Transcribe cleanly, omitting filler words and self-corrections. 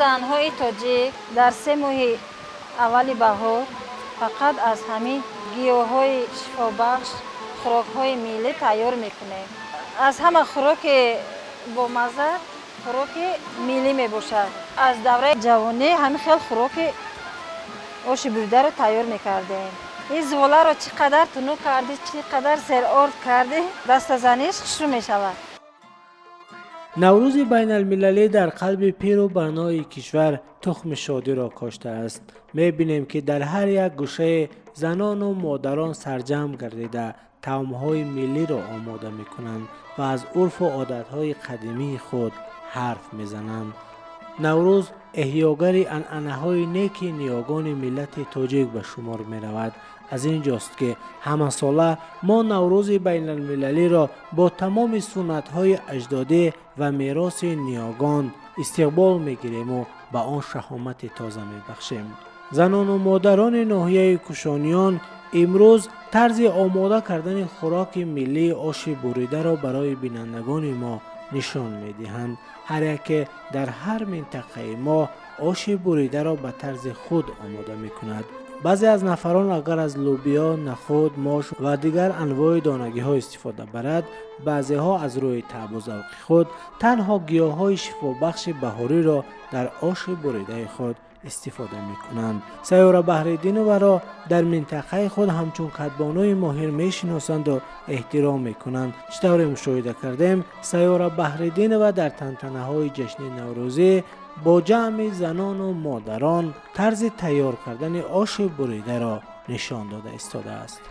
Занҳои тоҷик, дар 3 моҳи аввали баҳор фақат аз ҳамин гиёҳҳои шифобахш хӯрокҳои миллӣ тайёр мекунем. Аз ҳама хӯроки бомазза хӯроки миллӣ мебошад. Аз давраи ҷавонӣ ҳамин хел хӯроки оши буридаро тайёр мекардем. Ин зуволаро чӣ қадар тунук кардӣ, чӣ қадар серорд кардӣ, дастазаниш хушрӯ мешавад. Наврӯзи байналмилалӣ дар қалби пиру барнои кишвар тухми шодиро коштааст. Мебинем, ки дар ҳар як гӯшаи занону модарон сарҷамъ гардида, таомҳои миллиро омода мекунанд ва аз урфу одатҳои қадимии худ ҳарф мезананд. Наврӯз эҳёгари анъанаҳои неки ниёгони миллати тоҷик ба шумор меравад. Аз ин ҷост, ки ҳамасола мо Наврӯзи байналмилалиро бо тамоми суннатҳои аҷдодӣ ва мероси ниёгон истиқбол мегирему ба он шаҳомати тоза мебахшем. Занону модарони ноҳияи Кушониён имрӯз тарзи омода кардани хӯроки миллии оши буридаро барои бинандагони мо нишон медиҳанд. Ҳар яке дар ҳар минтақаи мо оши буридаро ба тарзи худ омода мекунад. Баъзе аз нафарон агар аз лӯбиё, нахӯд, мош ва дигар анвои донагиҳо истифода барад, баъзеҳо аз рӯи таъбу завқи худ танҳо гиёҳҳои шифобахши баҳориро дар оши буридаи худ истифода мекунанд. Сайёра Баҳриддиноваро дар минтақаи худ ҳамчун кадбонуи моҳир мешиносанду эҳтиром мекунанд. Чӣ тавре мушоҳида кардем, Сайёра Баҳриддинова дар тантанаҳои ҷашни наврӯзӣ бо ҷамъи занону модарон тарзи тайёр кардани оши буридаро нишон дода истодааст.